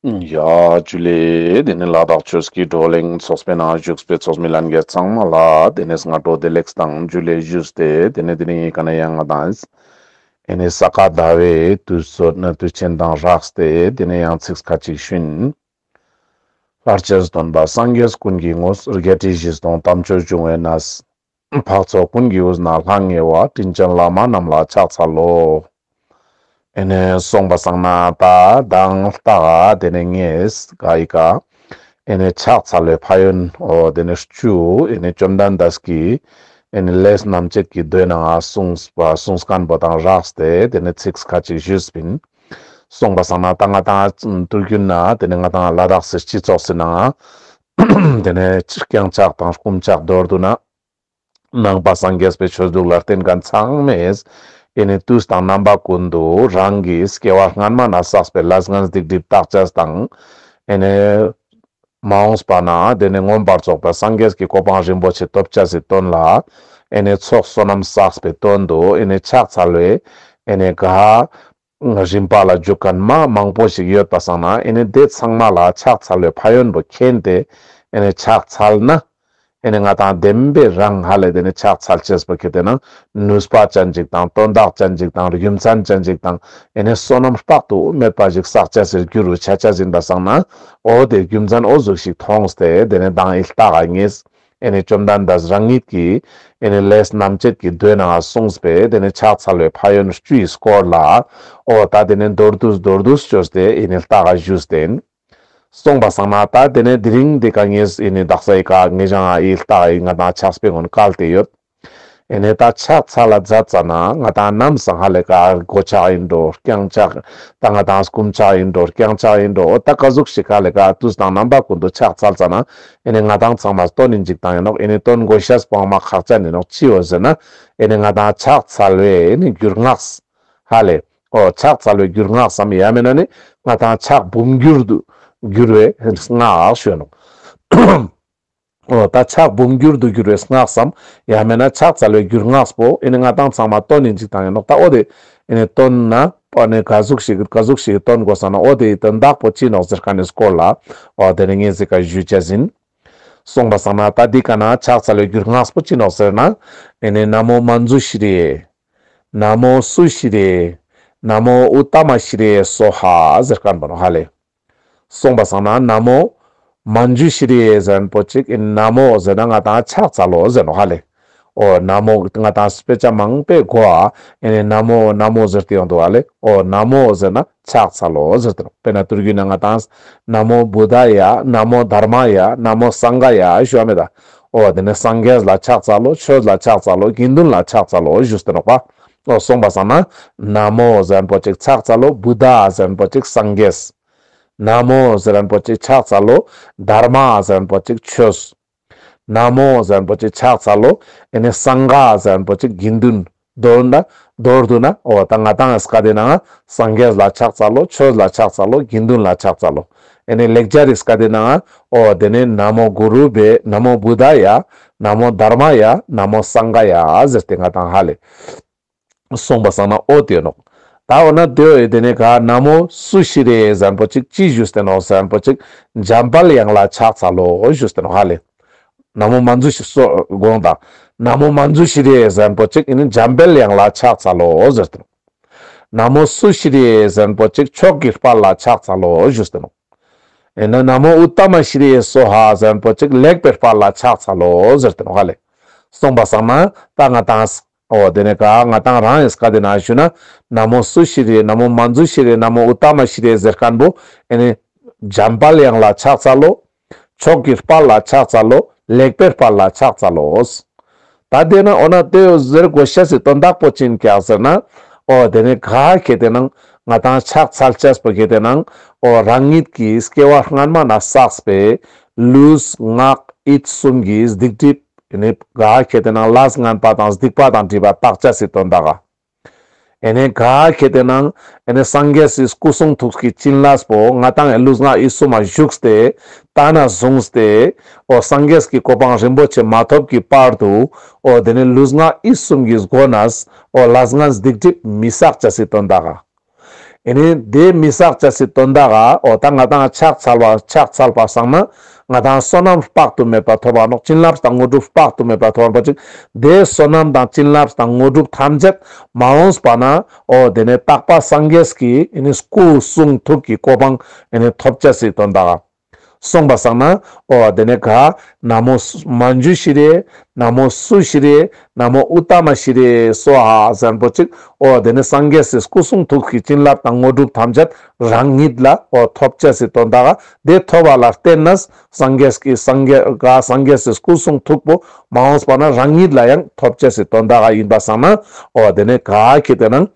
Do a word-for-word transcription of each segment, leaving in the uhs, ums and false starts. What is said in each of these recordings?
ཡ་ཇུ་ལེ། དེ་ནས་ལ་དྭགས་ཆོས་ཀྱི་བགྲོ་གླེང་ཚོགས་པའི་ནང་བཞུགས་པའི་ཚོགས་མི་ལྷན་རྒྱས་ཚང་མ་ལ་དེ་ནས་སྔ་དྲོ་བདེ་ལེགས་དང་ཇུ་ལེ་ཞུས་ཏེ། དེ་ནས་དེ་རིང་ཡི་ཀ་ན་ཡང་ང་དང་ཨེ་ནས་ས་ག་ཟླ་བའི་དུས་ཚོད་ནི་དུས་ཆེན་དང་སྦྲགས་ཏེ་དེ་ནས་ཡང་ཚིག་ཁ་ཅིག་ཞུ་ཡིན། ལྷར་བཅས་སྟོན་པ་སངས་རྒྱས་ཀུན་གྱི་དངོས། བརྒྱད་ཁྲི་བཞི་སྟོང་དམ་ཆོས་འབྱུང་བའི་གནས། འཕགས་ཚོགས་ཀུན་གྱི་དབུས་ན་ལྷང་ངེ་བ། དྲིན་ཅན་བླ་མ་རྣམས་ལ་ཕྱག་འཚལ་ལོ། ཨེ་ནས་སོང་པ་སང་ན་ད་མདང་ལྟ་ག་དེ་ནས་ངས་ག་ཡི་ཀ་ཨེ་ནས་ཕྱག་འཚལ་བའི་ཕན་ཡོན་འོ་དེ་ནས་བཅུ་ཨེ་ནས་བཅོམ་ལྡན་འདས་ཀྱིས་ཨེ་ནས་ལས་རྣམ་བཅད་ཀྱི་མདོའི་ནང་གསུངས་པ་གསུངས་མཁན་པོ་དང་སྦྲགས་ཏེ་དེ་ནས་ཚིག་ཁ་ཅིག་ཞུས་པིན། སོང་པ་སང་ན་ད་ང་དང་ཏུར་རྒྱུན་ན་དེ་ནས་ང་དང་ལ་དྭགས་སི་སྤྱི་ཚོགས་སི་ནང་དེ་ནས་རྐྱང་ཕྱག་དང་སྐུ་ཕྱག་མདོར་བསྡུ་ན། ནང་པ་སངས་རྒྱས་པའི་ཆོས་ལུགས་ལ་བརྟེན་མཁན་ཚང་མས་ཨེ་ནས་དུས་དང་རྣམ་པ་ཀུན་ཏུ་རང་གི་སྐྱེ་བ་སྔན་མ་ན་བསགས་པའི་ལས་ངན་སྡིག་སྒྲིབ་དག་ཅེས་དང་ཨེ་ནས་མ་འོངས་པ་ན་དེ་ནས་མངོན་པར་རྫོགས་པའི་སངས་རྒྱས་ཀྱི་གོ་འཕང་རིན་པོ་ཆེ་ཐོབ་ཅེས་སི་དོན་ལ་ཨེ་ནས་ཚོགས་བསོད་ནམས་བསགས་པའི་དོན་དུ་ཨེ་ནས་ཕྱག་འཚལ་བའི་ཨེ་ནས་ག་རིམ་པ་ལ་འཇུག་མཁན་མ་མང་པོ་ཞིག་ཡོད་པ་སང་ན་ཨེ་ནས་དེ་ཚང་མ་ལ་ཕྱག་འཚལ་བའི་ཕན་ཡོན་པོ་མཁྱེན་ཏེ་ཨེ་ནས་ཕྱག་འཚལ་ན་ཨེ་ནས་ང་དང་བདེན་པའི་རང་ཧ་ལས་དེ་ནས་ཕྱག་འཚལ་ཅེས་པོ་ཁེ་ཏེ་ན་ནུས་པ་ཅན་ཅིག་དང་དོན་དག་ཅན་ཅིག་དང་རྒྱུ་མཚན་ཅན་ཅིག་དང་ཨེ་ནས་བསོད་ནམས་དཔག་ཏུ་མེད་པ་ཞིག་བསགས་ཅེས་སི་རྒྱུ་རུ་ཆ་ཅེས་ཡིན་པ་སང་ན་འོ་དེ་རྒྱུ་མཚན་འོ་ཟུག་ཞིག་མཐོང་སྟེ་དེ་ནས་མདང་ཨི་ལྟ་ག་ངས་ཨེ་ནས་བཅོམ་ལྡན་འདས་རང་ཉིད་ཀྱིས་ཨེ་ནས་ལས་རྣམ་བཅད་ཀྱི་མདོའི་ནང་གསུངས་པའི་དེ་ནས་ཕྱག་འཚལ་བའི་ཕན་ཡོན་བཅུའི་སྐོར་ལ་འོ་ད་དེ་ནས་མདོར་བསྡུས་མདོར་བསྡུས་བཅོས་ཏེ་ཨེ་ནས་ལྟ་ག་ཞུས་ཏེ་ཡིན། སོང་པ་སང་ན་ད་དེ་ནས་དེ་རིང་འདི་ཀ་ངས་ཨེ་ནས་དག་ས་ཡི་ཀ་ངེ་ཞང་ཨི་ལྟ་ག་ཡི་ང་དང་ཕྱག་དཔེ་ཀུན་བཀལ་ཏེ་ཡོད། ཨེ་ནས་ད་ཕྱག་འཚལ་ལ་མཛད་ཙ་ན་ང་དང་ནམ་སང་ཧ་ལས་ཀ་སྒོ་ཕྱག་ཡིན་འགྲོ་རྐྱང་ཕྱག་ད་ང་དང་སྐུ་ཕྱག་ཡིན་འགྲོ་རྐྱང་ཕྱག་ཡིན་འགྲོ་འོ་ད་ག་ཟུག་ཞིག་ཧ་ལས་ཀ་དུས་དང་རྣམ་པ་ཀུན་ཏུ་ཕྱག་འཚལ་ཙ་ན་ཨེ་ནས་ང་དང་ཚང་མ་སྟོན་ཡིན་ཅིག་དང་ཡིན་ནོག་ཨེ་ནས་སྟོན་དགོས་ཤེས་པོ་མ་ཁག་ཅན་ཡིན་ནོག་ཅི་འོ་ཟེར་ན་ཨེ་ནས་ང་དང་ཕྱག་འཚལ་བའི་ཨེ་ནས་འགྱུར་སྔགས་ཧ་ལས། འོ་ཕྱག་འཚལ་བའི་འགྱུར་སྔགས་སམ་ཡང་མེད་ན་ནི་ང་དང་ཕྱག་འབུམ་འགྱུར་དུ་འགྱུར་བའི་སྔགས་ཞུ་ནོག་འོ་ད་ཕྱག་འབུམ་འགྱུར་དུ་འགྱུར་བའི་སྔགས་སམ་ཡང་མེད་ན་ཕྱག་འཚལ་བའི་འགྱུར་སྔགས་པོ་ཨེ་ནི་ང་དང་ཚང་མ་སྟོན་ཡིན་ཅིག་དང་ཡིན་ནོག་ད་འོ་དེ་ཨེ་ནི་སྟོན་ན་ཨེ་ནི་ག་ཟུག་ཞིག་ག་ཟུག་ཞིག་སྟོན་དགོས་ས་ན་འོ་དེ་ཡི་དོན་དག་པོ་ཅི་ནོག་ཟེར་མཁན་ནི་སྐོར་ལ་འོ་དེ་ནི་ངས་ཟེར་ཀ་ཞུ་ཅེས་ཡིན། སོང་པ་སང་ན་ད་འདི་ཀ་ན་ཕྱག་འཚལ་བའི་འགྱུར་སྔགས་པོ་ཅི་ནོག་ཟེར་ན་ཨེ་ནི་ན་མོ་མཉྫུ་ཤྲཱི་ཡེ། ན་མོ་སུ་ཤྲཱི་ཡེ། ན་མོ་ཨུཏྟ་མ་ཤྲཱི་ཡེ་སྭཱ་ཧཱ་ཟེར་མཁན་པོ་ནོག་ཧ་ལེ། སོང་པ་སང་ན་ན་མོ་མཉྫུ་ཤྲཱི་ཡེ་ཟེར་མཁན་པོ་ཅིག་ཨིན། ན་མོ་ཟེར་ན་ང་དང་ཕྱག་འཚལ་ལོ་ཟེར་ནོག་ཧ་ལེ། འོ་ན་མོ་ང་དང་དཔེ་ཆ་མང་པོའི་མགོ་ཨ་ཨེ་ནི་ན་མོ་ན་མོ་ཟེར་ཏེ་ཡོང་འདུག་ཧ་ལེ། འོ་ན་མོ་ཟེར་ན་ཕྱག་འཚལ་ལོ་ཟེར་ཏེ་ནོག་དཔེར་ན་ཏུར་གུ་ན་ང་དང་ན་མོ་བུདྡྷཱ་ཡ། ན་མོ་དྷརྨཱ་ཡ། ན་མོ་སངྒྷཱ་ཡ་ཞུ་བ་མེད་ད། འོ་དེ་ནི་སངས་རྒྱས་ལ་ཕྱག་འཚལ་ལོ། ཆོས་ལ་ཕྱག་འཚལ་ལོ། དགེ་འདུན་ལ་ཕྱག་འཚལ་ལོ་ཞུས་ཏེ་ནོག་པ། འོ་སོང་པ་སང་ན་ན་མོ་ཟེར་མཁན་པོ་ཅིག་ཕྱག་འཚལ་ལོ། བུདྡྷཱ་ཟེར་མཁན་པོ་ཅིག་སངས་རྒྱས། ན་མོ་ཟེར་མཁན་པོ་ཅིག་ཕྱག་འཚལ་ལོ། དྷརྨཱ་ཟེར་མཁན་པོ་ཅིག་ཆོས། ན་མོ་ཟེར་མཁན་པོ་ཅིག་ཕྱག་འཚལ་ལོ། ཨེ་ནི་སངྒྷཱ་ཟེར་མཁན་པོ་ཅིག་དགེ་འདུན། མདོར་ན་མདོར་བསྡུ་ན་འོ་ད་ང་དང་ཨེ་སྐད་དེ་ན་སངས་རྒྱས་ལ་ཕྱག་འཚལ་ལོ། ཆོས་ལ་ཕྱག་འཚལ་ལོ། དགེ་འདུན་ལ་ཕྱག་འཚལ་ལོ། ཨེ་ནི་ལེགས་སྦྱར་རི་སྐད་དེ་ན་འོ་དེ་ནི་ན་མོ་གུ་རུ་བྷྱཿ། ན་མོ་བུདྡྷཱ་ཡ། ན་མོ་དྷརྨཱ་ཡ། ན་མོ་སངྒྷཱ་ཡ་ཟེར་ཏེ་ང་དང་ཧ་ལེ། སོང་པ་སང་ན་འོ་དེ་ནོག་ད་འོ་ན་དེ་འོ་དེ་ནི་ག་ན་མོ་སུ་ཤྲཱི་ཡེ་ཟེར་མཁན་པོ་ཅིག་ཅི་ཞུས་ཏེ་ནོག་ཟེར་མཁན་པོ་ཅིག་འཇམ་དཔལ་དབྱངས་ལ་ཕྱག་འཚལ་ལོ་ཞུས་ཏེ་ནོག་ཧ་ལེ། ན་མོ་མཉྫུ་ཤྲཱི་ཡེ་སྭཱ་དགོངས་དག་ན་མོ་མཉྫུ་ཤྲཱི་ཡེ་ཟེར་མཁན་པོ་ཅིག་ཨེ་ནི་འཇམ་དཔལ་དབྱངས་ལ་ཕྱག་འཚལ་ལོ་ཟེར་ཏེ་ནོག་ན་མོ་སུ་ཤྲཱི་ཡེ་ཟེར་མཁན་པོ་ཅིག་མཆོག་གི་དཔལ་ལ་ཕྱག་འཚལ་ལོ་ཞུས་ཏེ་ནོག་ཨེ་ནི་ན་མོ་ཨུཏྟ་མ་ཤྲཱི་ཡེ་སྭཱ་ཧཱ་ཟེར་མཁན་པོ་ཅིག་ལེགས་པའི་དཔལ་ལ་ཕྱག་འཚལ་ལོ་ཟེར་ཏེ་ནོག་ཧ་ལེ། སོང་པ་སང་ན་ད་ང་དང་འོ་དེ་ནི་ག་ང་དང་རང་ཨེ་སྐད་དེ་ན་ཞུ་ན་ན་མོ་སུ་ཤྲཱི་ཡེ། ན་མོ་མཉྫུ་ཤྲཱི་ཡེ། ན་མོ་ཨུཏྟ་མ་ཤྲཱི་ཡེ་ཟེར་མཁན་པོ་ཨེ་ནི་འཇམ་དཔལ་དབྱངས་ལ་ཕྱག་འཚལ་ལོ། མཆོག་གི་དཔལ་ལ་ཕྱག་འཚལ་ལོ། ལེགས་པའི་དཔལ་ལ་ཕྱག་འཚལ་ལོ། ད་དེ་ན་འོ་ན་དེ་ཟེར་དགོས་ཤེས་སི་དོན་དག་པོ་ཅི་ཨིན་ཀྱག་ཟེར་ན། འོ་དེ་ནི་ག་ཁེ་ཏེ་ན་ང་དང་ཕྱག་འཚལ་ཅེས་པོ་ཁེ་ཏེ་ན་འོ་རང་ཉིད་ཀྱི་སྐྱེ་བ་སྔན་མ་ན་བསགས་པའི་ལུས་ངག་ཡིད་གསུམ་གྱི་སྡིག་སྒྲིབ་ནི་ག་ཁེ་ཏེ་ན་ལས་ངན་པ་དང་སྡིག་པ་དང་སྒྲིབ་པ་དག་ཅེས་སི་དོན་དག་ག་ཨེ་ནི་ག་ཁེ་ཏེ་ན་ཨེ་ནི་སངས་རྒྱས་སི་སྐུ་གསུང་ཐུགས་ཀྱི་བྱིན་རླབས་པོ་ང་དང་ཨེ་ལུས་ངག་ཡིད་གསུམ་མ་ཞུགས་ཏེ་ད་ན་བཟུང་སྟེ་འོ་སངས་རྒྱས་ཀྱི་གོ་འཕང་རིན་པོ་ཆེ་མ་ཐོབ་ཀྱི་བར་དུ་འོ་དེ་ནི་ལུས་ངག་ཡིད་གསུམ་གྱི་སྒོ་ནས་འོ་ལས་ངན་སྡིག་སྒྲིབ་མི་བསགས་ཅེས་སི་དོན་དག་ག་ཨེ་ནི་དེ་མི་བསགས་ཅེས་སི་དོན་དག་ག་འོ་ད་ང་ཏང་ཕྱག་འཚལ་བ་ཕྱག་འཚལ་བ་སང་ན་ང་ཏང་བསོད་ནམས་དཔག་ཏུ་མེད་པ་ཐོབ་པ་ནོག་བྱིན་རླབས་དང་དངོས་གྲུབ་དཔག་ཏུ་མེད་པ་ཐོབ་པ་ཅིག་དེ་བསོད་ནམས་དང་བྱིན་རླབས་དང་དངོས་གྲུབ་ཐམས་ཅད་མ་འོངས་པ་ན་འོ་དེ་ནས་དག་པ་སངས་རྒྱས་ཀྱི་ཨེ་ནི་སྐུ་གསུང་ཐུགས་ཀྱི་གོ་འཕང་ཨེ་ནི་ཐོབ་ཅེས་སི་དོན་དག་ག་སོང་པ་སང་ན་འོ་དེ་ནས་ག་ན་མོ་མཉྫུ་ཤྲཱི་ན་མོ་སུ་ཤྲཱི་ན་མོ་ཨུཏྟ་མ་ཤྲཱི་སྭཱ་ཧཱ་ཟེར་པོ་ཅིག་འོ་དེ་ནས་སངས་རྒྱས་སི་སྐུ་གསུང་ཐུགས་ཀྱི་བྱིན་རླབས་དང་དངོས་གྲུབ་ཐམས་ཅད་རང་ཉིད་ལ་འོ་ཐོབ་ཅེས་སི་དོན་དག་ག་དེ་ཐོབ་པ་ལ་བརྟེན་ནས་སངས་རྒྱས་ཀྱི་སངས་རྒྱས་ག་སངས་རྒྱས་སི་སྐུ་གསུང་ཐུགས་པོ་མ་འོངས་པ་ན་རང་ཉིད་ལ་ཡང་ཐོབ་ཅེས་སི་དོན་དག་ག་ཡིན་པ་སང་ན་འོ་དེ་ནས་ག་ཁེ་ཏེ་ན་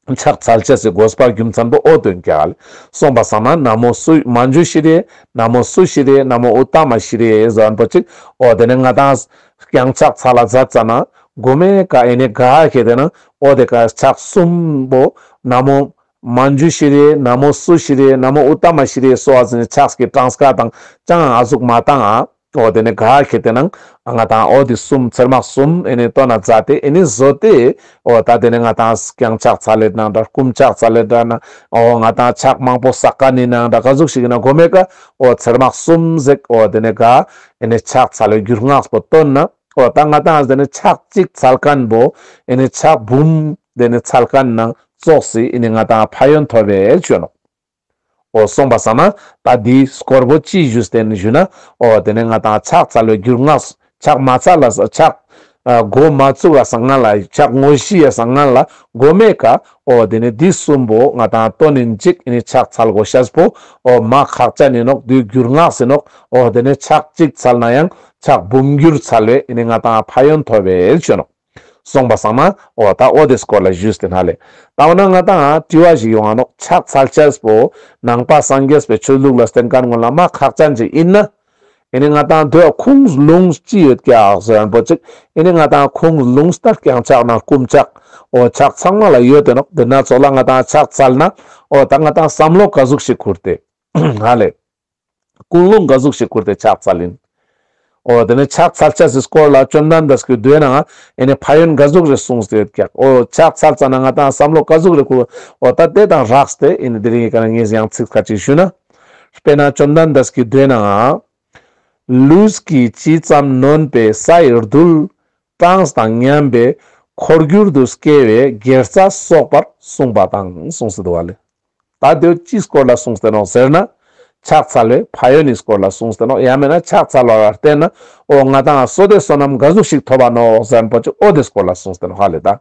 ཕྱག་འཚལ་ཅེས་སི་དགོས་པ་རྒྱུ་མཚན་པོ་འོ་དོན་ཀྱག་ལེ། སོང་པ་སང་ན་ན་མོ་སུ་མཉྫུ་ཤྲཱི་ན་མོ་སུ་ཤྲཱི་ན་མོ་ཨུཏྟ་མ་ཤྲཱི་ཟེར་པོ་ཅིག་འོ་དེ་ནས་ང་ཏང་རྐྱང་ཕྱག་འཚལ་ལ་མཛད་ཙ་ན་གོ་མའི་ཀ་ཨེ་ནི་ག་ཁེ་ཏེ་ན་འོ་དེ་ཀ་ཕྱག་གསུམ་པོ་ན་མོ་མཉྫུ་ཤྲཱི་ན་མོ་སུ་ཤྲཱི་ན་མོ་ཨུཏྟ་མ་ཤྲཱི་སྭཱ་ཧཱ་ཟེར་ནས་ཕྱག་གི་གྲངས་ཀ་དང་ཅང་ཨ་ཟུག་མ་བཏང་ང་། འོ་དེ་ནས་ག་ཁེ་ཏེ་ན་ང་ཏང་འོ་དེ་གསུམ་ཚེར་མ་གསུམ་ཨེ་ནི་བཏོན་ན་མཛད་དེ་ཨེ་ནི་བཟོ་སྟེ་འོ་ད་དེ་ནས་ང་ཏང་རྐྱང་ཕྱག་འཚལ་ལེ་ནང་འདྲ་རྐུན་ཕྱག་འཚལ་ལེ་འདྲ་ན་འོ་ང་ཏང་ཕྱག་མང་པོ་བསགས་མཁན་ནི་ནང་འདྲ་ག་ཟུག་ཞིག་ཡིན་ན་གོ་མའི་ཀ་འོ་ཚེར་མ་གསུམ་ཟེར་འོ་དེ་ནས་ག་ཨེ་ནི་ཕྱག་འཚལ་ལེ་རྒྱུ་སྔགས་པོ་བཏོན་ན་འོ་ད་ང་ཏང་དེ་ནས་ཕྱག་གཅིག་འཚལ་མཁན་པོ་ཨེ་ནི་ཕྱག་འབུམ་དེ་ནས་འཚལ་མཁན་ནང་ཙོགས་སི་ཨེ་ནི་ང་ཏང་ཕན་ཡོན་ཐོབ་པའི་ཆོས་ནོག་འོ་སོང་པ་སང་ན་ད་འདིའི་སྐོར་པོ་ཅི་ཞུས་ཏེ་ནི་ཞུ་ན་འོ་དེ་ནས་ང་ཏང་ཕྱག་འཚལ་བའི་རྒྱུ་སྔགས་ཕྱག་མ་འཚལ་ལ་ཕྱག་ཨ་འགོ་མ་བཙུགས་ལ་སང་ང་ལ་ཕྱག་དངོས་གཞི་ཡ་སང་ང་ལ་གོ་མའི་ཀ་འོ་དེ་ནས་འདི་གསུམ་པོ་ང་ཏང་བཏོན་ནིན་ཅིག་ཨེ་ནི་ཕྱག་འཚལ་དགོས་ཤེས་པོ་འོ་མ་ཁག་ཅན་ནི་ནོག་འདིའི་རྒྱུ་སྔགས་ཟེར་ནོག་འོ་དེ་ནས་ཕྱག་གཅིག་འཚལ་ན་ཡང་ཕྱག་འབུམ་འགྱུར་འཚལ་བས་ཨེ་ནི་ང་ཏང་ཕན་ཡོན་ཐོབ་པའི་ཆོས་ནོག་སོང་པ་སང་ན་འོ་ད་འོ་དེ་སྐོར་ལ་ཞུས་ཏེ་ན་ལེ། ད་འོ་ན་ང་ཏང་དྲི་བ་ཞིག་ཡོང་ང་ནོག་ཕྱག་འཚལ་ཅེས་པོ་ནང་པ་སངས་རྒྱས་པའི་ཆོས་ལུགས་ལ་བརྟེན་མཁན་ངོ་ལ་མ་ཁག་ཅན་ཅིག་ཡིན་ན། ཨེ་ནི་ང་ཏང་དེ་ཁུངས་ལུང་ཅི་ཡོད་ཀྱག་ཟེར་མཁན་པོ་ཅིག་ཨེ་ནི་ང་ཏང་ཁུངས་ལུང་ལྟར་རྐྱང་ཕྱག་ན་རྐུན་ཕྱག་འོ་ཕྱག་ཚང་མ་ལ་ཡོད་དེ་ནོག་དེ་ན་ཚོགས་ལ་ང་ཏང་ཕྱག་འཚལ་ན་འོ་ད་ང་ཏང་བསམ་བློ་ག་ཟུག་ཞིག་ཁུར་ཏེ་ཧ་ལེ། ཀུན་སློང་ག་ཟུག་ཞིག་ཁུར་ཏེ་ཕྱག་འཚལ་ཡིན། འོ་དེ་ནས་ཕྱག་འཚལ་ཅེས་སི་སྐོར་ལ་བཅོམ་ལྡན་འདས་ཀྱི་མདོའི་ནང་ཨེ་ནི་ཕན་ཡོན་ག་ཟུག་རེ་གསུངས་ཏེ་ཡོད་ཀྱག་འོ་ཕྱག་འཚལ་ཙ་ན་ང་ཏང་བསམ་བློ་ག་ཟུག་རེ་ཁུར། འོ་ད་དེ་དང་རགས་ཏེ་ཨེ་ནི་དེ་རིང་གི་ཀ་ན་ངས་ཡང་ཚིག་ཁ་ཅིག་ཞུ་ན། དཔེར་ན་བཅོམ་ལྡན་འདས་ཀྱི་མདོའི་ནང་ལུས་ཀྱི་ཇི་ཙམ་ནོན་པའི་སའི་རྡུལ་གྲངས་དང་མཉམ་པའི་འཁོར་རྒྱུར་དུ་སྐྱེ་བའི་དགེ་རྩ་གསོག་པར་གསུངས་པ་དང་གསུངས་ཏེ་འདུག་པ་ལེ། ད་དེ་ཅིའི་སྐོར་ལ་གསུངས་ཏེ་ནོག་ཟེར་ན། ཕྱག་འཚལ་བའི་ཕན་ཡོན་ནི་སྐོར་ལ་གསུངས་ཏེ་ནོག་ཡང་མེད་ན་ཕྱག་འཚལ་བ་ལ་བརྟེན་ན་འོ་ང་ཏང་བསོད་བདེ་བསོད་ནམས་ག་ཟུག་ཞིག་ཐོབ་པ་ནོག་ཟེར་མཁན་པོ་ཅིག་འོ་དེ་སྐོར་ལ་གསུངས་ཏེ་ནོག་ཧ་ལེ་ད།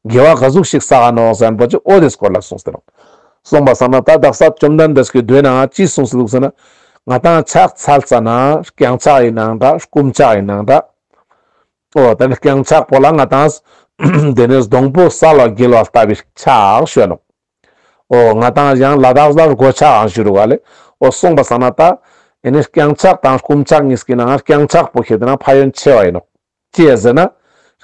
དགེ་བ་ག་ཟུག་ཞིག་བསགས་ནོག་ཟེར་མཁན་པོ་ཅིག་འོ་དེ་སྐོར་ལ་གསུངས་ཏེ་ནོག་སོང་པ་སང་ན་ད་དག་ས་བཅོམ་ལྡན་འདས་ཀྱི་མདོའི་ནང་ཅི་གསུངས་སེ་འདུག་ཟེར་ན། ང་ཏང་ཕྱག་འཚལ་ཙ་ན་རྐྱང་ཕྱག་ཡིན་ནང་འདྲ་རྐུན་ཕྱག་ཡིན་ནང་འདྲ། འོ་དེ་ནི་རྐྱང་ཕྱག་པོ་ལ་ང་ཏང་དེ་ནི་སྡོང་པོ་ས་ལ་འགྱེལ་བ་ལྟ་བུའི་ཕྱག་ཞུ་ནོག་འོ་ང་ཏང་ཡང་ལ་དྭགས་ལ་སྒོ་ཕྱག་ཨང་ཞུ་རུ་ག་ལེ། འོ་སོང་པ་སང་ན་ད་ཨེ་ནི་རྐྱང་ཕྱག་དང་རྐུན་ཕྱག་གཉིས་ཀྱི་ནང་རྐྱང་ཕྱག་པོ་ཁེ་ཏེ་ན་ཕན་ཡོན་ཆེ་བ་ཡིན་ནོག་ཅི་ཡ་ཟེར་ན།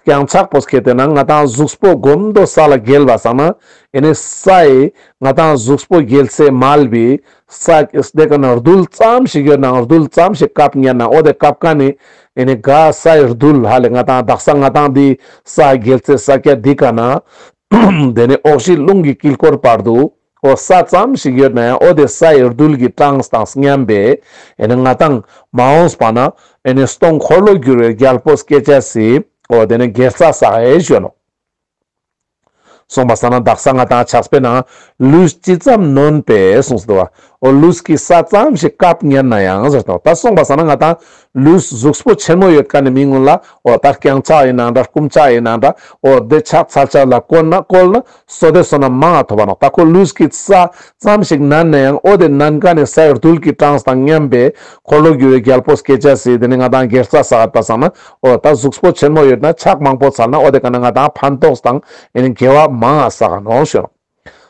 རྐྱང་ཕྱག་པོ་ཁེ་ཏེ་ན་ང་ཏང་གཟུགས་པོ་གོམ་དོ་ས་ལ་འགྱེལ་བ་སང་ན་ཨེ་ནི་སའི་ང་ཏང་གཟུགས་པོ་འགྱེལ་སའི་མལ་བའི་ས་དེ་ཀ་ན་རྡུལ་ཙམ་ཞིག་ཡོད་ནའང་རྡུལ་ཙམ་ཞིག་བཀབ་ཉན་ན་འོ་དེ་བཀབ་ཀ་ནི་ཨེ་ནི་ག་སའི་རྡུལ་ཧ་ལེ་ང་ཏང་དག་ས་ང་ཏང་འདི་ས་འགྱེལ་སའི་ས་ཀྱད་འདི་ཀ་ན་དེ་ནི་འོག་གཞི་རླུང་གི་དཀྱིལ་འཁོར་བར་དུ་འོ་ས་ཙམ་ཞིག་ཡོད་ནའང་འོ་དེ་སའི་རྡུལ་གྱི་གྲངས་དང་མཉམ་པའི་ཨེ་ནི་ང་ཏང་མ་འོངས་པ་ན་ཨེ་ནི་སྟོང་འཁོར་ལོ་བསྒྱུར་བའི་རྒྱལ་པོ་སྐྱེ་ཅེས་སི་འོ་དེ་ནི་དགེ་རྩ་བསགས་ཨེ་ཞུ་ནོག་སོང་པ་སང་ན་དག་ས་ང་ཏང་ཕྱག་དཔེ་ན་ལུས་ཅི་ཙམ་ནོན་པས་གསུངས་སོ། འོ་ལུས་ཀྱི་ས་ཙམ་ཞིག་བཀབ་ཉན་ནའང་ཟེར་ཏོ། ད་སོང་པ་སང་ན་ང་ཏང་ལུས་གཟུགས་པོ་ཆེན་མོ་ཡོད་མཁན་ནི་མི་ངུན་ལ་འོ་ད་རྐྱང་ཕྱག་ཡིན་ནང་འདྲ་རྐུན་ཕྱག་ཡིན་ནང་འདྲ་འོ་དེ་ཕྱག་འཚལ་ཅེས་ལ་བཀོལ་ན་བཀོལ་ན་བསོད་བདེ་བསོད་ནམས་མང་ང་ཐོབ་པ་ནོག་ད་ཁོ་ལུས་ཀྱི་ས་ཙམ་ཞིག་ནན་ནའང་འོ་དེ་ནན་མཁན་ནི་སའི་རྡུལ་གྱི་གྲངས་དང་མཉམ་པའི་འཁོར་ལོ་བསྒྱུར་བའི་རྒྱལ་པོ་སྐྱེ་ཅེས་སི་དེ་ནི་ང་ཏང་དགེ་རྩ་བསགས་པ་སང་ན་འོ་ད་གཟུགས་པོ་ཆེན་མོ་ཡོད་ན་ཕྱག་མང་པོ་འཚལ་ན་འོ་དེ་ཀ་ན་ང་ཏང་ཕན་ཐོགས་དང་ཨེ་ནི་དགེ་བ་མང་ང་བསགས་ནོག་ཞུ་ནོག་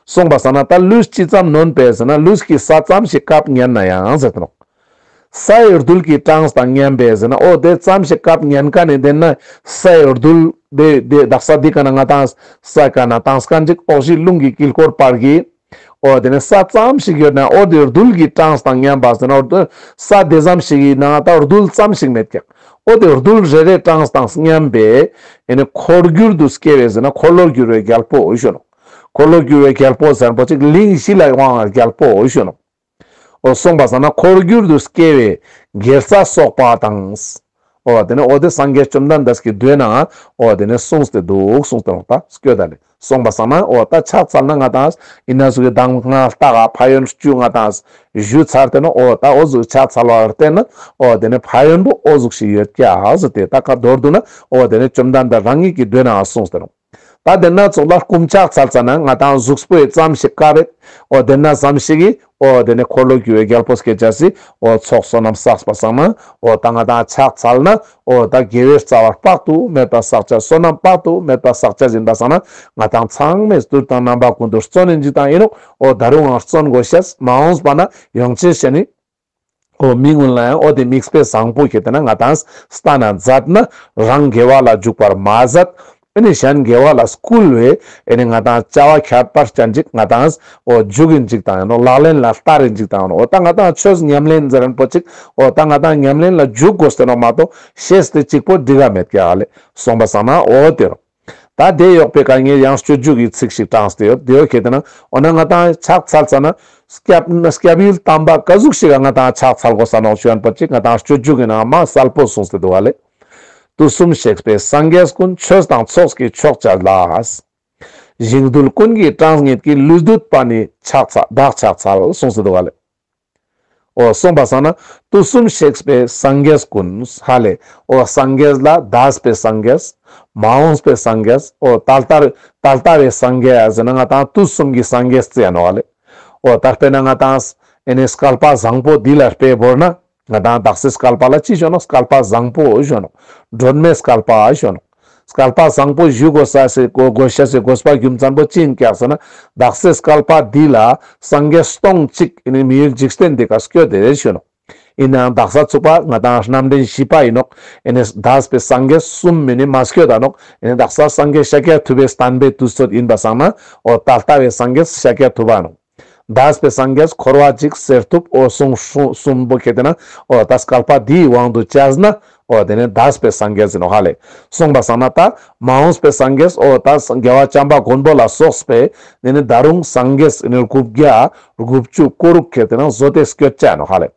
སོང་པ་སང་ན་ད་ལུས་ཅི་ཙམ་ནོན་པས་ཟེར་ན་ལུས་ཀྱི་ས་ཙམ་ཞིག་བཀབ་ཉན་ནའང་ཟེར་ཏེ་ནོག་སའི་རྡུལ་གྱི་གྲངས་དང་མཉམ་པས་ཟེར་ན་འོ་དེ་ཙམ་ཞིག་བཀབ་ཉན་མཁན་ནི་དེ་ན་སའི་རྡུལ་དེ་དེ་དག་ས་འདི་ཀ་ན་ང་ཏང་ས་ཀ་ན་ཏང་སྐན་ཅིག་འོག་གཞི་རླུང་གི་དཀྱིལ་འཁོར་བར་གྱི་འོ་དེ་ནི་ས་ཙམ་ཞིག་ཡོད་ན་འོ་དེ་རྡུལ་གྱི་གྲངས་དང་མཉམ་པ་ཟེར་ན་འོ་དེ་ས་དེ་ཙམ་ཞིག་ཡིན་ན་ད་རྡུལ་ཙམ་ཞིག་མེད་ཀྱག་འོ་དེ་རྡུལ་རེ་རེ་གྲངས་དང་མཉམ་པའི་ཨེ་ནི་འཁོར་རྒྱུར་དུ་སྐྱེ་བས་ཟེར་ན་འཁོར་ལོ་བསྒྱུར་བའི་རྒྱལ་པོ་འོ་ཞུ་ནོག་འཁོར་ལོ་སྒྱུར་བའི་རྒྱལ་པོ་ཟེར་པོ་ཅིག་གླིང་བཞི་ལ་དབང་བའི་རྒྱལ་པོ་ཞུ་ནོག། འོ་གསུངས་པ་སང་ན་འཁོར་སྒྱུར་དུ་སྐྱེ་བའི་དགེ་རྩ་གསོག་པ་དང་། འོ་དེ་ནི་འོ་དེ་སངས་རྒྱས་བཅོམ་ལྡན་འདས་ཀྱི་མདོའི་ནང་འོ་དེ་ནི་གསུངས་ཏེ་འདུག། གསུངས་ཏེ་འདུག་ད་སྐྱོད་ད་ལེ། གསུངས་པ་སང་ན་འོ་ད་ཕྱག་འཚལ་ན་ང་དང་ཨིན་ན་ཟུག་གི་གདམས་ངག་ལྟ་ག་ཕན་ཡོན་བཅུ་ང་དང་ཞུ་ཚར་ཏེ་ནོག། འོ་ད་འོ་ཟུག་ཕྱག་འཚལ་བར་བརྟེན་ན་འོ་དེ་ནི་ཕན་ཡོན་པོ་འོ་ཟུག་ཞིག་ཡོད་ཀྱག་ཟེར་ཏེ་ད་ཁ་མདོར་བསྡུ་ན་འོ་དེ་ནི་བཅོམ་ལྡན་འདས་རང་ཉིད་ཀྱི་མདོའི་ནང་གསུངས་ཏེ་ནོག། ད་དེ་ན་ཙོགས་ལ་སྐུ་མཆག་འཚལ་ཙ་ན་ང་དང་གཟུགས་པོའི་ཙམ་ཞིག་དཀའ་བས། འོ་དེ་ན་ཙམ་ཞིག་གིས་འོ་དེ་ནི་འཁོར་ལོ་སྒྱུར་བའི་རྒྱལ་པོ་སྐྱེ་ཅེས་སི་འོ་ཚོགས་བསོད་ནམས་བསགས་པ་སང་ན་འོ་ད་ང་དང་ཕྱག་འཚལ་ན་འོ་ད་དགེ་བའི་རྩ་བ་དཔག་ཏུ་མེད་པ་བསགས་ཅེས་བསོད་ནམས་དཔག་ཏུ་མེད་པ་བསགས་ཅེས་ཨིན་པ་སང་ན་ང་དང་ཚང་མས་དུས་དང་རྣམ་པ་ཀུན་ཏུ་བརྩོན་ནི་ཅིག་དང་ཨིན་ནོག། འོ་ད་རུང་ཡང་བརྩོན་དགོས་ཤེས་མ་འོངས་པ་ན་ཡོང་ཅེས་ཤེས་ནི། འོ་མི་ཀུན་ལ་ཡང་འོ་དེ་དམིགས་པའི་བཟང་པོ་ཁྱེར་ཏེ་ན་ང་དང་སྟན་ན་མཛད་ན་རང་དགེ་བ་ལ་འཇུག་པར་མ་ཟད། ཨེ་ནི་གཞན་དགེ་བ་ལ་བསྐུལ་བའི་ཨེ་ནི་ང་དང་བྱ་བ་ཁྱད་པར་ཅན་ཅིག་ང་དང་འོ་འཇུག་ཨིན་ཅིག་དང་ཡང་ནོག། ལག་ལེན་ལ་བསྟར་ཨིན་ཅིག་དང་ཡང་ནོག། འོ་ད་ང་དང་ཆོས་ཉམས་ལེན་ཟེར་ན་པོ་ཅིག་འོ་ད་ང་དང་ཉམས་ལེན་ལ་འཇུག་དགོས་ཏེ་ནོག་མ་གཏོགས་ཤེས་ཏེ་གཅིག་པོ་འགྲིག་ག་མེད་ཀྱག་ལེ། གསུངས་པ་སང་ན་འོ་དེ་རུ། ད་དེ་ཡོག་པའི་ཀ་ངས་ཡང་སྤྱོད་འཇུག་གི་ཚིག་ཞིག་དྲངས་ཏེ་ཡོད། དེ་ཡོད་ཁྱེར་ཏེ་ན་འོ་ན་ང་དང་ཕྱག་འཚལ་ཙ་ན་སྐྱབས་སྐྱབས་ཡུལ་དམ་པ་ཀ་ཟུག་ཞིག་ག་ང་དང་ཕྱག་འཚལ་དགོས་ས་ནོག་ཞུ་ཡན་པོ་ཅིག་ང་དང་སྤྱོད་འཇུག་གི་ནང་མ་གསལ་པོ་གསུངས་ཏེ་འདུག་ག་ལེ། དུས་གསུམ་གཤེགས་པའི་སངས་རྒྱས་ཀུན། ཆོས་དང་ཚོགས་ཀྱི་མཆོག་བྱ་ལ། ཞིང་རྡུལ་ཀུན་གྱི་གྲངས་སྙེད་ཀྱི། ལུས་འདུད་པ་ནི་ཕྱག་འཚལ་བདག་ཕྱག་འཚལ་གསུངས་ཏེ་འདུག་ག་ལེ། འོ་གསུངས་པ་སང་ན་དུས་གསུམ་གཤེགས་པའི་སངས་རྒྱས་ཀུན་ཧ་ལེ། འོ་སངས་རྒྱས་ལ་འདས་པའི་སངས་རྒྱས། མ་འོངས་པའི་སངས་རྒྱས། འོ་ད་ལྟ་ད་ལྟ་བའི་སངས་རྒྱས་ཟེར་ན་ང་དང་དུས་གསུམ་གྱི་སངས་རྒྱས་ཟེར་ཡ་ནོག་ཧ་ལེ། འོ་ད་དཔེར་ན་ང་དང་ཨེ་ནི་བསྐལ་པ་བཟང་པོ་འདི་ལ་དཔེ་བོར་ན་ང་དང་དག་སའི་བསྐལ་པ་ལ་ཅི་ཞུ་ནོག། བསྐལ་པ་བཟང་པོ་ཞུ་ནོག། སྒྲོན་མེའི་བསྐལ་པ་ཞུ་ནོག། བསྐལ་པ་བཟང་པོ་བཞུགས་དགོས་ས་སི་དགོས་དགོས་ཤེས་སི་དགོས་པ་རྒྱུ་མཚན་པོ་ཅི་ཨིན་ཀྱག་ཟེར་ན་དག་སའི་བསྐལ་པ་འདི་ལ་སངས་རྒྱས་སྟོང་གཅིག་ཨེ་ནི་མི་ཡུལ་འཇིག་རྟེན་འདི་ཀ་སྐྱོད་དེ་ཞུ་ནོག། ཨིན་ནའང་དག་ས་ཚུག་པ་ང་དང་རྣམ་འདྲེན་བཞི་པ་ཨིན་ནོག། ཨེ་ནི་འདས་པའི་སངས་རྒྱས་གསུམ་མི་ནི་མ་སྐྱོད་ད་ནོག། ཨེ་ནི་དག་ས་སངས་རྒྱས་ཤཱཀྱ་ཐུབ་པའི་བསྟན་པའི་དུས་ཚོད་ཨིན་པ་སང་ན་འོ་ད་ལྟ་བའི་སངས་རྒྱས་ཤཱཀྱ་ཐུབ་པ་ནོག། འདས་པའི་སངས་རྒྱས་འཁོར་བ་འཇིག་གསེར་ཐུབ། འོ་གསུང་གསུང་གསུམ་པོ་ཁྱེར་ཏེ་ན་འོ་ད་བསྐལ་པ་འདིའི་དབང་དུ་བྱས་ན་འོ་དེ་ནི་འདས་པའི་སངས་རྒྱས་ཨིན་ནོག་ཧ་ལེ། གསུངས་པ་སང་ན་ད་མ་འོངས་པའི་སངས་རྒྱས་འོ་ད་རྒྱལ་བ་བྱམས་པ་མགོན་པོ་ལ་སོགས་པའི་དེ་ནི་ད་རུང་སངས་རྒྱས་ཨེ་ནི་དགུ་བརྒྱ་དགུ་བཅུ་གོ་དྲུག་ཁྱེར་ཏེ་ན་བཟོ་སྟེ་སྐྱོད་ཅེས་ཨིན་ནོག་ཧ་ལེ།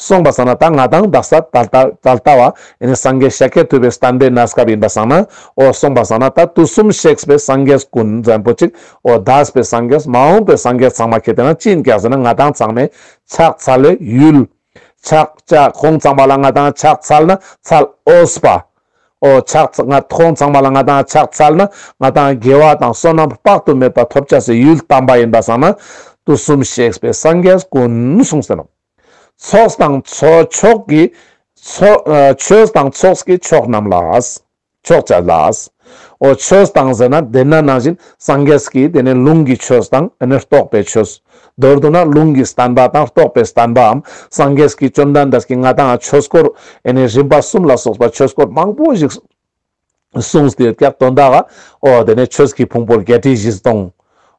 གསུངས་པ་སང་ན་ད་ང་དང་དག་ས་ད་ལྟ་ད་ལྟ་བ་ཨེ་ནི་སངས་རྒྱས་ཤཱཀྱ་ཐུབ་པའི་བསྟན་པའི་གནས་སྐབས་ཨིན་པ་སང་ན་འོ་གསུངས་པ་སང་ན་ད་དུས་གསུམ་གཤེགས་པའི་སངས་རྒྱས་ཀུན་ཟེར་ན་པོ་ཅིག་འོ་འདས་པའི་སངས་རྒྱས་མ་འོངས་པའི་སངས་རྒྱས་ཚང་མ་ཁྱེར་ཏེ་ན་ཅི་ཨིན་ཀྱག་ཟེར་ན་ང་དང་ཚང་མས་ཕྱག་འཚལ་བའི་ཡུལ། ཕྱག་བྱ་ཁོང་ཚང་མ་ལ་ང་དང་ཕྱག་འཚལ་ན་འཚལ་འོས་པ། འོ་ཕྱག་ང་ཁོང་ཚང་མ་ལ་ང་དང་ཕྱག་འཚལ་ན་ང་དང་དགེ་བ་དང་བསོད་ནམས་དཔག་ཏུ་མེད་པ་ཐོབ་ཅེས་སི་ཡུལ་དམ་པ་ཨིན་པ་སང་ན་དུས་གསུམ་གཤེགས་པའི་སངས་རྒྱས་ཀུན་གསུངས་ཏེ་ནོག། ཚོགས་དང་ཚོགས་མཆོག་གི་ཚོགས་ཨ་ཆོས་དང་ཚོགས་ཀྱི་མཆོག་རྣམས་ལ། མཆོག་བྱ་ལ། འོ་ཆོས་དང་ཟེར་ན་དེ་ན་ནང་བཞིན་སངས་རྒྱས་ཀྱི་དེ་ནི་ལུང་གི་ཆོས་དང་ཨེ་ནི་རྟོགས་པའི་ཆོས། མདོར་བསྡུ་ན་ལུང་གི་བསྟན་པ་དང་རྟོགས་པའི་བསྟན་པའམ་སངས་རྒྱས་ཀྱི་བཅོམ་ལྡན་འདས་ཀྱི་ང་དང་ཆོས་སྐོར་ཨེ་ནི་རིམ་པ་གསུམ་ལ་སོགས་པ་ཆོས་སྐོར་མང་པོ་ཞིག་གསུངས་ཏེ་ཡོད་ཀྱག། དོན་དག་འོ་དེ་ནི་ཆོས་ཀྱི་ཕུང་པོ་བརྒྱད་ཁྲི་བཞི་སྟོང་།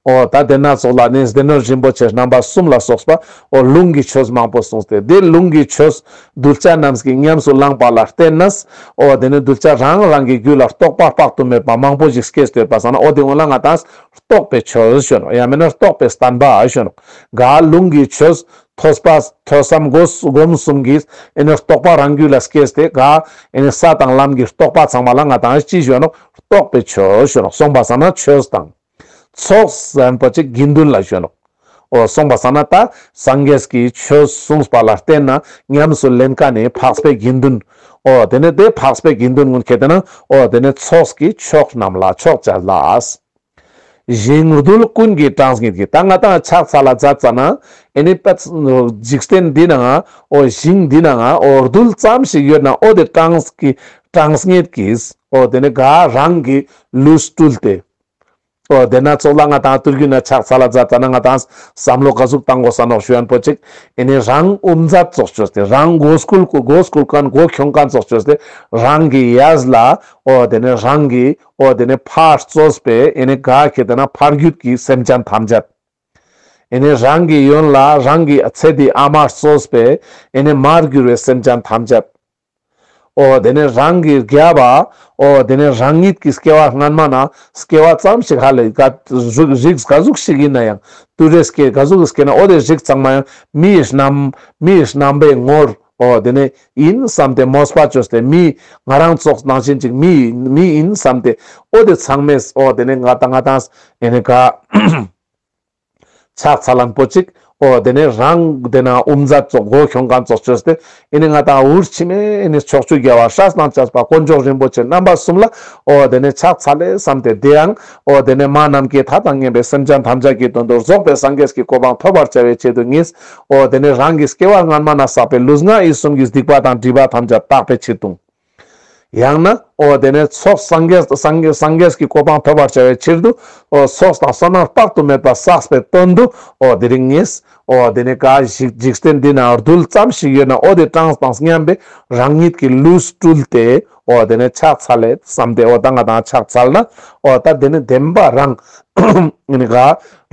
འོ་ད་དེ་ན་ཙོགས་ལ་ནི་སྡེ་སྣོད་རིན་པོ་ཆེ་རྣམ་པ་གསུམ་ལ་སོགས་པ་འོ་ལུང་གི་ཆོས་མང་པོ་གསུངས་ཏེ་དེ་ལུང་གི་ཆོས་གདུལ་བྱ་རྣམས་ཀྱིས་ཉམས་སུ་བླངས་པ་ལ་བརྟེན་ནས་འོ་དེ་ནི་གདུལ་བྱ་རང་རང་གི་རྒྱུད་ལ་རྟོགས་པ་དཔག་ཏུ་མེད་པ་མང་པོ་ཞིག་སྐྱེས་ཏེ་ཡོད་པ་སང་ན་འོ་དེ་ཀུན་ལ་ང་དང་རྟོགས་པའི་ཆོས་ཞུ་ནོག། ཡང་མིན་ན་རྟོགས་པའི་བསྟན་པ་ཞུ་ནོག། ག་ལུང་གི་ཆོས་ཐོས་པ་ཐོས་བསམ་སྒོམ་གསུམ་གྱིས་ཨེ་ནི་རྟོགས་པ་རང་རྒྱུད་ལ་སྐྱེས་ཏེ་ག་ཨེ་ནི་ས་དང་ལམ་གྱི་རྟོགས་པ་ཚང་མ་ལ་ང་དང་ཅི་ཞུ་ནོག། རྟོགས་པའི་ཆོས་ཞུ་ནོག། གསུངས་པ་སང་ན་ཆོས་དང་ཚོགས་ཟེར་ན་པོ་ཅིག་དགེ་འདུན་ལ་ཞུ་ནོག། འོ་གསུངས་པ་སང་ན་ད་སངས་རྒྱས་ཀྱི་ཆོས་གསུངས་པ་ལ་བརྟེན་ན་ཉམས་སུ་ལེན་མཁན་ནི་འཕགས་པའི་དགེ་འདུན། འོ་དེ་ནི་དེ་འཕགས་པའི་དགེ་འདུན་ཀུན་ཁྱེར་ཏེ་ན་འོ་དེ་ནི་ཚོགས་ཀྱི་མཆོག་རྣམས་ལ་མཆོག་བྱ་ལ། ཞིང་རྡུལ་ཀུན་གྱི་གྲངས་སྙེད་ཀྱི། ད་ང་དང་ཕྱག་འཚལ་ལ་མཛད་ཙ་ན་ཨེ་ནི་པད་འཇིག་རྟེན་འདི་ནང་འོ་ཞིང་འདི་ནང་འོ་རྡུལ་ཙམ་ཞིག་ཡོད་ན་འོ་དེ་གྲངས་ཀྱི་གྲངས་སྙེད་ཀྱིས་འོ་དེ་ནི་ག་རང་གི་ལུས་སྤྲུལ་ཏེ། འོ་དེ་ན་ཙོགས་ལ་ང་དང་དུས་རྒྱུན་ན་ཕྱག་འཚལ་ལ་མཛད་ཙ་ན་ང་དང་བསམ་བློ་ག་ཟུག་བཏང་དགོས་ས་ནོག་ཞུ་ཡན་པོ་ཅིག། ཨེ་ནི་རང་དབུ་མཛད་ཙོགས་བཅོས་ཏེ་རང་མགོ་སྐོར་མགོ་སྐོར་མཁན་མགོ་ཁྱོང་མཁན་ཙོགས་བཅོས་ཏེ་རང་གི་ཡས་ལ་འོ་དེ་ནི་རང་གི་འོ་དེ་ནི་ཕར་གཙོས་པའི་ཨེ་ནི་ག་ཁྱེར་ཏེ་ན་ཕ་རྒྱུད་ཀྱི་སེམས་ཅན་ཐམས་ཅད། ཨེ་ནི་རང་གི་ཡོན་ལ་རང་གི་ཚེ་འདིའི་ཨ་མ་གཙོས་པའི་ཨེ་ནི་མར་གྱུར་བའི་སེམས་ཅན་ཐམས་ཅད། འོ་དེ་ནས་རང་གི་རྒྱབ་པ། འོ་དེ་ནས་རང་ཉིད་ཀྱི་སྐྱེ་བ་སྔན་མ་ན་སྐྱེ་བ་ཙམ་ཞིག་ཧ་ལས་ག་རིགས་ག་ཟུག་ཞིག་ཡིན་ན་ཡང་དུད་འགྲོའི་སྐྱེ་ག་ཟུག་གི་སྐྱེ་ན་འོ་དེ་རིགས་ཚང་མ་ཡང་མིའི་རྣམ་མིའི་རྣམ་པའི་ངོར་འོ་དེ་ནས་ཡིན་བསམ་སྟེ་མོས་པ་བཅོས་ཏེ་མི་ང་རང་ཙོགས་ནང་བཞིན་ཅིག་མི་མི་ཡིན་བསམ་སྟེ་འོ་དེ་ཚང་མས་འོ་དེ་ནས་ང་དང་ང་དང་ཨེ་ནས་ག་ཕྱག་འཚལ་ལན་པོ་ཅིག་འོ་དེ་ནས་རང་དེ་ན་དབུ་མཛད་ཙོགས་མགོ་ཁྱོང་མཁན་ཙོགས་བཅོས་ཏེ་ཨེ་ནས་ང་དང་འུར་ཆི་མེ་ཨེ་ནས་ཕྱོགས་བཅུའི་རྒྱལ་བ་སྲས་དང་བཅས་པ་དཀོན་མཆོག་རིན་པོ་ཆེ་རྣམ་པ་གསུམ་ལ་འོ་དེ་ནས་ཕྱག་འཚལ་ལེ་བསམ་སྟེ་དེ་ཡང་འོ་དེ་ནས་མ་ནམ་མཁའི་མཐའ་དང་མཉམ་པའི་སེམས་ཅན་ཐམས་ཅད་ཀྱི་དོན་དུ་རྫོགས་པའི་སངས་རྒྱས་ཀྱི་གོ་འཕང་ཐོབ་པར་བྱ་བའི་ཆེད་དུ་ངེས། འོ་དེ་ནས་རང་གི་སྐྱེ་བ་སྔན་མ་ན་བསགས་པའི་ལུས་ངག་ཡིད་གསུམ་གྱི་སྡིག་པ་དང་སྒྲིབ་པ་ཐམས་ཅད་དག་པའི་ཕྱིར་དུ། ཡང་ན་འོ་དེ་ནས་ཚོགས་སངས་རྒྱས་སངས་རྒྱས་སངས་རྒྱས་ཀྱི་གོ་འཕང་ཐོབ་པར་བྱ་བའི་ཕྱིར་དུ་འོ་ཚོགས་དང་བསོད་ནམས་དཔག་ཏུ་མེད་པ་བསགས་པའི་དོན་དུ་འོ་དེ་རིང་ངེས། འོ་དེ་ནས་ག་ཞིག་འཇིག་རྟེན་འདི་ན་རྡུལ་ཙམ་ཞིག་ཡོད་ན་འོ་དེ་གྲངས་དང་མཉམ་པའི་རང་ཉིད་ཀྱི་ལུས་སྤྲུལ་ཏེ་འོ་དེ་ནས་ཕྱག་འཚལ་ལེ་བསམ་སྟེ་འོ་ད་ང་དང་ཕྱག་འཚལ་ན་འོ་ད་དེ་ནས་བདེན་པ་རང་ཨེ་ནི་ག་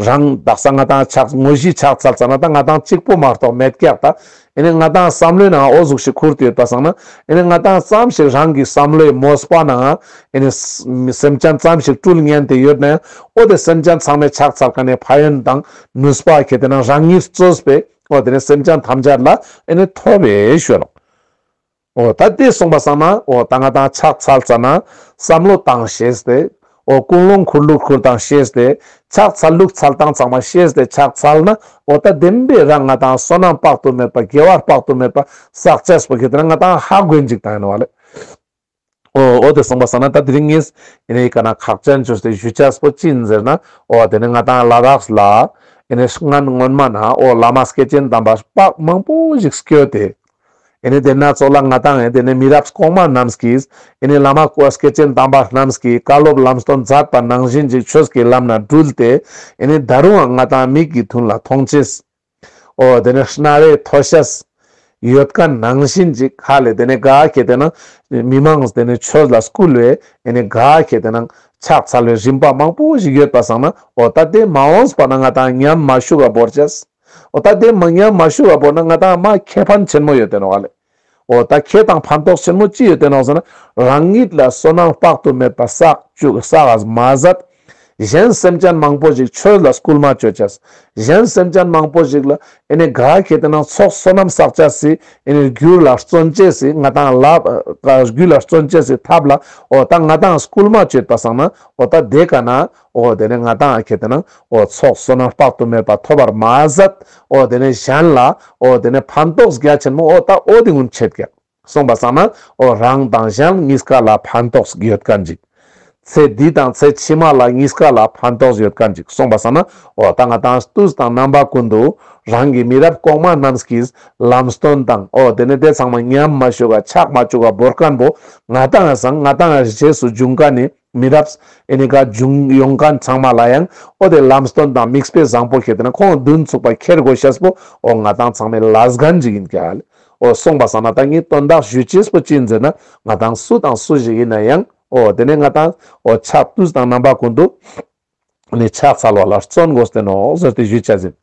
རང་དག་ས་ང་དང་ཕྱག་དངོས་གཞི་ཕྱག་འཚལ་ཙ་ན་ད་ང་དང་གཅིག་པོ་མ་གཏོགས་མེད་ཀྱག་ད། ཨེ་ནི་ང་དང་བསམ་བློའི་ནང་འོ་ཟུག་ཞིག་ཁུར་ཏེ་ཡོད་པ་སང་ན་ཨེ་ནི་ང་དང་ཙམ་ཞིག་རང་གི་བསམ་བློའི་མོས་པ་ནང་ཨེ་ནི་སེམས་ཅན་ཙམ་ཞིག་སྤྲུལ་ཉན་ཏེ་ཡོད་ན་ཡང་འོ་དེ་སེམས་ཅན་ཚང་མའི་ཕྱག་འཚལ་མཁན་ནི་ཕན་ཡོན་དང་ནུས་པ་ཁྱེད་དེ་ན་རང་ཉིད་གཙོས་པའི་འོ་དེ་ནི་སེམས་ཅན་ཐམས་ཅད་ལ་ཨེ་ནི་ཐོབ་པའི་ཤོད། འོ་ད་དེ་སོང་པ་སང་ན་འོ་ད་ང་དང་ཕྱག་འཚལ་ཙ་ན་བསམ་བློ་བཏང་ཤེས་ཏེ་འོ་ཀུན་སློང་ཁུར་ལུགས་ཁུར་བཏང་ཤེས་ཏེ་ཕྱག་འཚལ་ལུགས་འཚལ་སྟངས་ཚང་མ་ཤེས་ཏེ་ཕྱག་འཚལ་ན་འོ་ད་བདེན་པའི་རང་ང་དང་བསོད་ནམས་དཔག་ཏུ་མེད་པ་དགེ་བ་དཔག་ཏུ་མེད་པ་བསགས་ཅེས་པོ་ཁྱེད་དེ་ན་ང་དང་ཧ་གོ་ཡིན་ཅིག་བཏང་ཡིན་བ་ལེ། འོ་འོ་དེ་སོང་པ་སང་ན་ད་དེ་རིང་ངས་ཨེ་ནི་ཀ་ན་ཁག་ཅན་བཅོས་ཏེ་ཞུ་ཅེས་པོ་ཅི་ཡིན་ཟེར་ན་འོ་དེ་ནི་ང་དང་ལ་དྭགས་ལ་ཨེ་ནི་སྔན་སྔོན་མ་ན་འོ་བླ་མ་སྐྱེས་ཆེན་དམ་པ་དཔག་མང་པོ་ཞིག་སྐྱོད་དེ། ཨེ་ནི་དེ་ན་ཙོགས་ལ་ང་དང་ཨེ་དེ་ནི་མི་རབས་གོང་མ་རྣམས་ཀྱིས་ཨེ་ནི་བླ་མ་སྐྱེས་ཆེན་དམ་པ་རྣམས་ཀྱིས་བཀའ་སློབ་ལམ་སྟོན་མཛད་པ་ནང་བཞིན་ཅིག་ཆོས་ཀྱི་ལམ་ན་དྲུལ་ཏེ་ཨེ་ནི་ད་རུང་ང་དང་མིག་གི་མདུན་ལ་མཐོང་ཅེས། འོ་དེ་ནི་རྣ་བས་ཐོས་ཤེས་ཡོད་མཁན་ནང་བཞིན་ཅིག་ཧ་ལས་དེ་ནི་ག་ཁྱེད་དེ་ན་མི་མང་དེ་ནི་ཆོས་ལ་སྐུལ་བའི་ཨེ་ནི་ག་ཁྱེད་དེ་ན་ཕྱག་འཚལ་བའི་རིམ་པ་མང་པོ་ཞིག་ཡོད་པ་སང་ན་འོ་ད་དེ་མ་འོངས་པ་ན་ང་དང་ཉམས་མ་ཞུགས་པ་བོར་ཅེས། འོ་ད་དེ་མ་ཉམས་མ་ཞུགས་པ་བོར་ན་ང་དང་མ་ཁེ་ཕན་ཆེན་མོ་ཡོད་དེ་ནོག་ལེ། འོ་ད་ཁེ་དང་ཕན་ཐོགས་ཆེན་མོ་ཅི་ཡོད་དེ་ནོག་ཟེར་ན་རང་ཉིད་ལ་བསོད་ནམས་དཔག་ཏུ་མེད་པ་བསགས་བཅུག་བསགས་མ་ཟད། གཞན་སེམས་ཅན་མང་པོ་ཞིག་ཆོས་ལ་སྐུལ་མ་བཅོ་ཅེས། གཞན་སེམས་ཅན་མང་པོ་ཞིག་ལ་ཨེ་ནི་ག་ཁྱེད་དེ་ན་ཚོགས་བསོད་ནམས་བསགས་ཅེས་སི་ཨེ་ནི་རྒྱུ་ལ་བརྩོན་ཅེས་སི་ང་དང་ལ་རྒྱུ་ལ་བརྩོན་ཅེས་སི་ཐབས་ལ་འོ་ད་ང་དང་སྐུལ་མ་བཅོས་པ་སང་ན་འོ་ད་དེ་ཀ་ན་འོ་དེ་ནི་ང་དང་ཁྱེད་དེ་ན་འོ་ཚོགས་བསོད་ནམས་དཔག་ཏུ་མེད་པ་ཐོབ་པར་མ་ཟད་འོ་དེ་ནི་གཞན་ལ་འོ་དེ་ནི་ཕན་ཐོགས་རྒྱ་ཆེན་མོ་འོ་ད་འོ་དེ་ངུན་ཆེད་ཀྱག་སོང་པ་སང་ན་འོ་རང་དང་གཞན་གཉིས་ཀ་ལ་ཕན་ཐོགས་ཡོད་མཁན་ཅིག་ཚེ་འདི་དང་ཚེ་ཕྱི་མ་ལ་གཉིས་ཀ་ལ་ཕན་ཐོགས་ཡོད་མཁན་ཅིག་སོང་པ་སང་ན་འོ་ད་ང་དང་དུས་དང་རྣམ་པ་ཀུན་ཏུ་རང་གི་མི་རབས་གོང་མ་རྣམས་ཀྱིས་ལམ་སྟོན་དང་འོ་དེ་ནི་དེ་ཚང་མ་ཉམས་མ་ཞུགས་པ་ཆག་མ་བཅུག་པ་བོར་མཁན་པོ་ང་དང་ཡང་སང་ང་དང་ཡང་རྗེས་སུ་འཇུག་མཁན་ནི་མི་རབས་ཨེ་ནི་ག་འབྱུང་ཡོང་མཁན་ཚང་མ་ལ་ཡང་འོ་དེ་ལམ་སྟོན་དང་མིག་དཔེ་བཟང་པོ་ཁྱེད་དེ་ན་ཁོང་མདུན་ཚུགས་པ་ཁྱེར་དགོས་ཤེས་པོ་འོ་ང་དང་ཚང་མའི་ལས་འགན་ཅིག་ཡིན་ཀྱག་ལེ། འོ་སོང་པ་སང་ན་ད་ངས་དོན་དག་ཞུ་ཅེས་པོ་ཅི་ཡིན་ཟེར་ན་ང་དང་སུ་དང་སུ་ཞིག་ཡིན་ན་ཡང་འོ་དེ་ནས་ང་དང་འོ་ཕྱག་དུས་དང་རྣམ་པ་ཀུན་ཏུ་ནི་ཕྱག་འཚལ་བ་ལ་བརྩོན་དགོས་ཏེ་ནོག་ཟེར་ཏེ་ཞུ་ཅེས་ཡིན།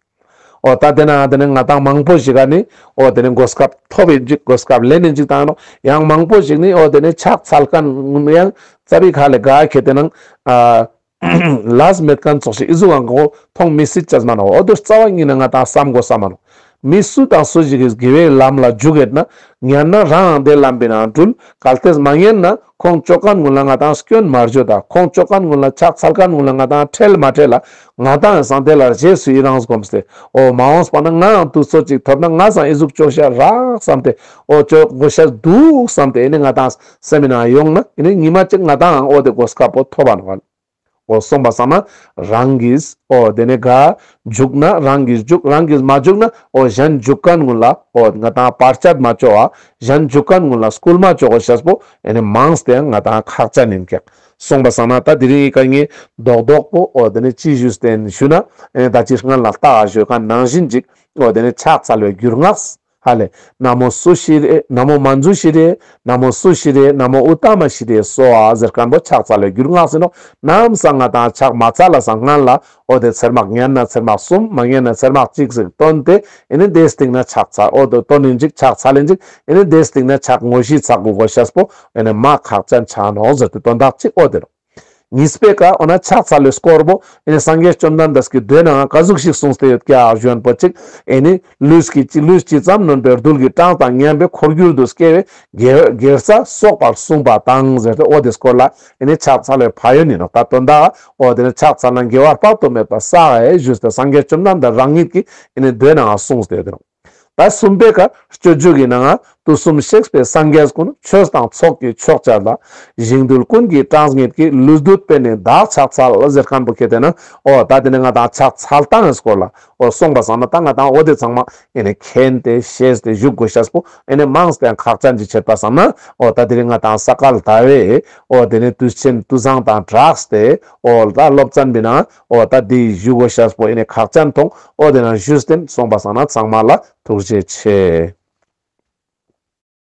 འོ་ད་དེ་ན་དེ་ནས་ང་དང་མང་པོ་ཞིག་ག་ནི་འོ་དེ་ནས་གོ་སྐབས་ཐོབ་ཡིན་ཅིག་གོ་སྐབས་ལེན་ཡིན་ཅིག་དང་ནོག་ཡང་མང་པོ་ཞིག་ནི་འོ་དེ་ནས་ཕྱག་འཚལ་མཁན་ཡང་རྩ་བའི་ཁ་ལས་ག་ཁྱེད་དེ་ན་ཨ་ལས་མེད་མཁན་ཙོགས་ཤིག་ཨི་ཟུག་གང་གོ་མཐོང་མི་སྲིད་ཅེས་མ་ནོག་འོ་དོ་རྩ་བ་ཉིད་ནས་ང་དང་བསམ་དགོས་ས་མ་ནོག་མི་སུ་དང་སུ་ཞིག་གིས་དགེ་བའི་ལམ་ལ་འཇུག་ཡོད་ན་ཉན་ན་རང་དེ་ལམ་པའི་ནང་འགྲུལ། གལ་ཏེ་མ་ཉན་ན་ཁོང་ཅོ་མཁན་ཀུན་ལ་ང་དང་སྐྱོན་མ་བརྗོད་ད། ཁོང་ཅོ་མཁན་ཀུན་ལ་ཕྱག་འཚལ་མཁན་ཀུན་ལ་ང་དང་ཁྲེལ་མ་ཁྲེལ་ལ་ང་དང་ཡང་སང་དེ་ལ་རྗེས་སུ་ཡི་རང་སྒོམ་སྟེ་འོ་མ་འོངས་པ་ན་ང་ཡང་དུས་ཚོད་ཅིག་ཐོབ་ན་ང་སང་ཨི་ཟུག་ཅོ་ཤ་རག་བསམ་སྟེ་འོ་ཅོ་དགོས་ཤ་འདུག་བསམ་སྟེ་ཨེ་ནི་ང་དང་སེམས་ནང་ཡོང་ན་ཨེ་ནི་ཉི་མ་གཅིག་ང་དང་འོ་དེ་གོ་སྐབས་པོ་ཐོབ་པ་ནོག་འོ་སོང་པ་སང་ན་རང་གིས་འོ་དེ་ནས་ག་འཇུག་ན་རང་གིས་འཇུག་རང་གིས་མ་འཇུག་ན་འོ་གཞན་འཇུག་མཁན་ཀུན་ལ་འོ་ང་དང་བར་ཆད་མ་བཅོ་བ་གཞན་འཇུག་མཁན་ཀུན་ལ་སྐུལ་མ་བཅོ་དགོས་ཤེས་པོ་ཨེ་ནི་མང་སྟེ་ཡང་ང་དང་ཁག་ཅན་ཡིན་ཀྱག་སོང་པ་སང་ན་ད་དེ་རིང་ཡི་ཀ་ངས་རྡོག་རྡོག་པོ་འོ་དེ་ནས་ཅི་ཞུས་ཏེ་ཞུ་ན་ཨེ་ནི་ད་ཅི་སྔན་ལ་ལྟ་ག་ཞུས་མཁན་ནང་བཞིན་ཅིག་འོ་དེ་ནས་ཕྱག་འཚལ་བའི་རྒྱུ་སྔགས། ཧ་ལེ། ན་མོ་སུ་ཤྲི་རེ། ན་མོ་མཉྫུ་ཤྲི་རེ། ན་མོ་སུ་ཤྲི་རེ། ན་མོ་ཨུཏྟ་མ་ཤྲི་རེ་སྭཱ་ཧཱ་ཟེར་མཁན་པོ་ཕྱག་འཚལ་ལོའི་རྒྱུན་ངག་ཟེར་ནོག། ནམ་སང་ང་དང་ཕྱག་མ་འཚལ་ལ་སང་སྔན་ལ་འོ་དེ་ཚེར་མག་ཉན་ན་ཚེར་མག་གསུམ་མ་ཉན་ན་ཚེར་མག་གཅིག་ཟེར་བཏོན་ཏེ་ཨེ་ནི་དེའི་སྟིང་ན་ཕྱག་འཚལ་འོ་དེ་བཏོན་ཡིན་ཅིག་ཕྱག་འཚལ་ཡིན་ཅིག་ཨེ་ནི་དེའི་སྟིང་ན་ཕྱག་དངོས་གཞི་འཚལ་དགོས་དགོས་ཤེས་པོ་ཨེ་ནི་མ་ཁག་ཅན་ཆ་ནོག་ཟེར་ཏེ་དོན་དག་ཅིག་འོ་དེ་རུ། གཉིས་པའི་ཀ་འོ་ན་ཕྱག་འཚལ་ལོའི་སྐོར་པོ་ཨེ་ནི་སངས་རྒྱས་བཅོམ་ལྡན་འདས་ཀྱི་མདོའི་ནང་ང་ག་ཟུག་ཞིག་གསུངས་ཏེ་ཡོད་ཀྱག་ཞུ་མཁན་པོ་ཅིག་ཨེ་ནི་ལུས་ཀྱི་ལུས་ཇི་ཙམ་ནོན་པའི་རྡུལ་གྱི་གྲངས་དང་མཉམ་པའི་འཁོར་གྱུར་དུ་སྐྱེ་བའི་དགེ་དགེ་རྩ་གསོག་པར་གསུངས་པ་དང་ཟེར་ཏེ་འོ་དེ་སྐོར་ལ་ཨེ་ནི་ཕྱག་འཚལ་ལོའི་ཕན་ཡོན་ཡིན་ནོག། ད་དོན་དག་འོ་དེ་ནི་ཕྱག་འཚལ་ན་དགེ་བ་དཔག་ཏུ་མེད་པ་བསགས་ཞེས་ཞུས་ཏེ་སངས་རྒྱས་བཅོམ་ལྡན་འདས་རང་ཉིད་ཀྱི་ཨེ་ནི་མདོའི་ནང་ང་གསུངས་ཏེ་ཡོད་དེ་ནོག། ད་གསུམ་པའི་ཀ་སྤྱོད་འཇུག་གི་ནང་ང་དུས་གསུམ་གཤེགས་པའི་སངས་རྒྱས་ཀུན། ཆོས་དང་ཚོགས་ཀྱི་མཆོག་བཅས་ལ། ཞིང་རྡུལ་ཀུན་གྱི་གྲངས་སྙེད་ཀྱི། ལུས་བསྡུད་པས་ནི་བདག་ཕྱག་འཚལ་ཟེར་མཁན་པོ་ཁེ་ཏེ་ན་འོ་ད་དེ་ནི་ང་དང་ཕྱག་འཚལ་སྟངས་སྐོར་ལ་འོ་སོང་པ་སང་ན་ད་ང་དང་འོ་དེ་ཚང་མ་ཨེ་ནི་མཁྱེན་ཏེ་ཤེས་ཏེ་བཞུགས་དགོས་ཤེས་པོ་ཨེ་ནི་མངས་ཏེ་ཁག་ཅན་ཅིག་ཆད་པ་སང་ན་འོ་ད་དེ་རིང་ང་དང་ས་ག་ཟླ་བའི་འོ་དེ་ནི་དུས་ཆེན་དུས་བཟང་དང་སྦྲགས་ཏེ་འོ་ད་སློབ་ཚན་པའི་ནང་འོ་ད་དེ་བཞུགས་དགོས་ཤེས་པོ་ཨེ་ནི་ཁག་ཅན་མཐོང་། འོ་དེ་ན་ཞུས་ཏེ་སོང་པ་སང་ན་ཚང་མ་ལ་ཐུགས་རྗེ་ཆེ།